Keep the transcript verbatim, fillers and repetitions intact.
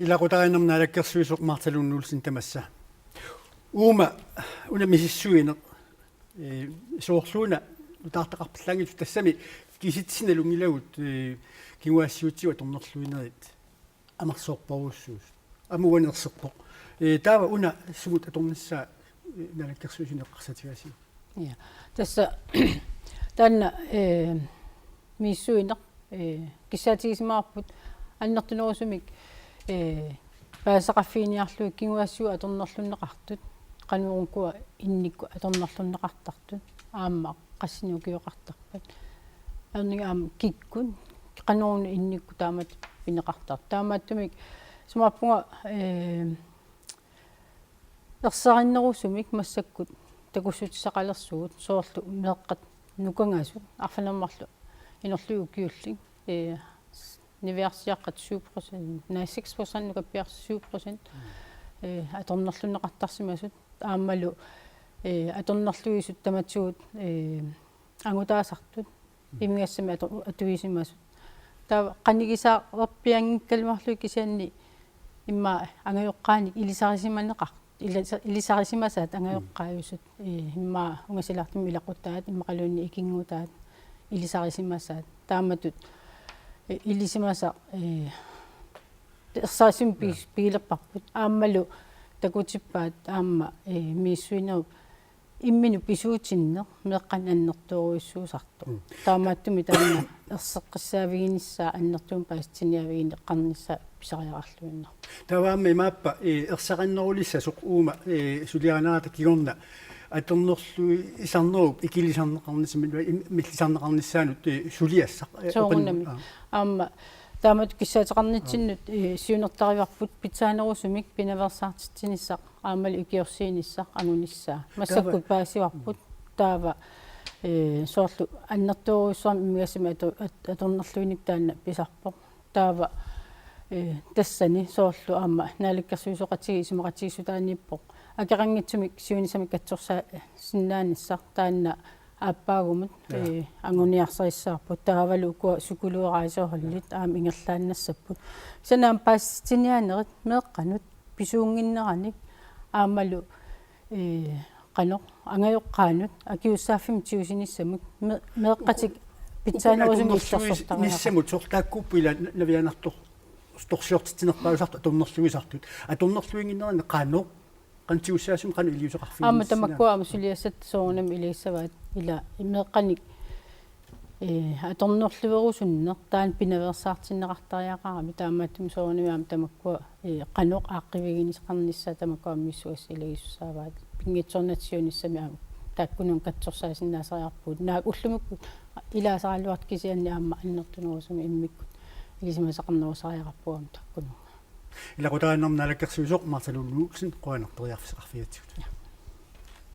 Ilaqutariinnarmik naalakkersuisoq Martha Lund Olsen tamassa. Uuma una misissuineq, eh, soorluuna nutaartaqarpallaanngitsoq, tassami kisitsisit nalunngilagut, eh, kinguaassiuutitigut atornerluinerit amerlasoorujussuusut. Aamma uani erserpoq. Eh, taava una sumut atornissaa, eh, naalakkersuisuni eqqarsatigaasiuk? Ja. Tassa taanna, eh, misissuineq, eh, kissaatigisimaavarput annertunerusumik, eh, paasisaqarfiginiarlugit kinguaassiuut atornerlunneqartut, qanoq ukua innikkut atornerlunneqartartut, aamma qassinik ukioqartarpat. Aamma kikkut, qanoruna innikkut taamatut pineqartartut. Taamaattumik isumaqarpunga, eh, ersarinnerusumik massakkut takussutissaqalersugut, soorlu meeqqat nukangasut, arfineq-marluk inorlugit ukiullit, eh, niviarsiaqqat syv procent, nej, seks procent, nukappiarsut syv procent, eh, atornerlunneqartarsimasut, aammalu, eh, atornerluisut tamatigut, eh, angutaasartut, imigassamik atu-, atuisimasut. Taava qanigisaalerpianngikkaluarlugit kisianni immaqa angajoqqaanik ilisarisimaneqar-, ilisa-, ilisarisimasaat angajoqqaajusut. Eh, immaqa ungasilaartumik ilaqutaat, immaqaluunniit ikinngutaat ilisarisimasaat. Taamatut, eh, ilisimasaq, eh, ersarissumik pi-, pigilerparput. Aammalu takutippaat aamma, eh, misissuinerup imminut pisuutinneq meeqqanik annertoorujussuusartoq. Mm. Taamaattumik taanna erseqqissaaviginissaa annertuumik paasitsiniaavigineqarnissaa pisariaqarluinnarpoq. Taava aamma imaappa, eh, ersarinnerulissasoq uuma, eh, suliarinerata kingorna atornerluisarnerup ikilisarneqarnissaa, im-, millisarneqarnissaanut, eh, suliassaq, eh, Soorunami. Oqin-, aa. Aamma taamatut kissaateqarnitsinnut, eh, siunertarivarput pitsaanerusumik pinaveersaartitsinissaq aammalu ikiorsiinissaq angunissaa. Massakkut Taava. paasivarput taava, eh, soorlu annertoorujussuarmik imigassamik atu-, at-, atornerluineq taanna pisarpoq. Taava, eh, tassani soorlu aamma naalakkersuisooqatigiit isumaqatigiissutaaniippoq akeqanngitsumik siunissamik katsorsaasinnaanissaq taanna aappaagumut, Ja. eh, anguniarsarissavarput, taavalu ukua psykologirejseholdet aamma ingerlaannassapput. Kisianni aamma paasitsiniaanerit meeqqanut pisuunnginneranik aammalu, eh, qanoq angajoqqaanut akisussaaffimmik tigusinissamut me-, meeqqatik pitsaanerusumik illersortariaqarput. Nissamut soorlu taakkuupput ila na-, navianartor-, torsiortitsinerpaasartut atornerluisartut. Atornerluinnginnerini qanoq, qanoq tigussaasumik qanoq iliuuseqarfiginissinnaanera. Aamma tamakkua aamma suliassat soorunami ilagissavaat ila meeqqanik, eh, atornerluerusunneq taanna pinaveersaartinneqartariaqarami, taamaattumik soorunami aamma tamakkua, eh, qanoq aaqqiivigineqarnissaa tamakkua aamma misissugassat ilagisussaavaat. Pinngitsoornata siunissami aamma taakkununnga katsorsaasinnaasariaqarpugut. Naak ullumikkut ilaasaraluartut kisianni aamma annertunerusumik immikkut ilisimasaqarnerusariaqarpugut aamma taakkununnga. Ilaqutariinnarmik naalakkersuisoq Martha Lund Olsen, qujanaq periarfissaqarfigatsigut.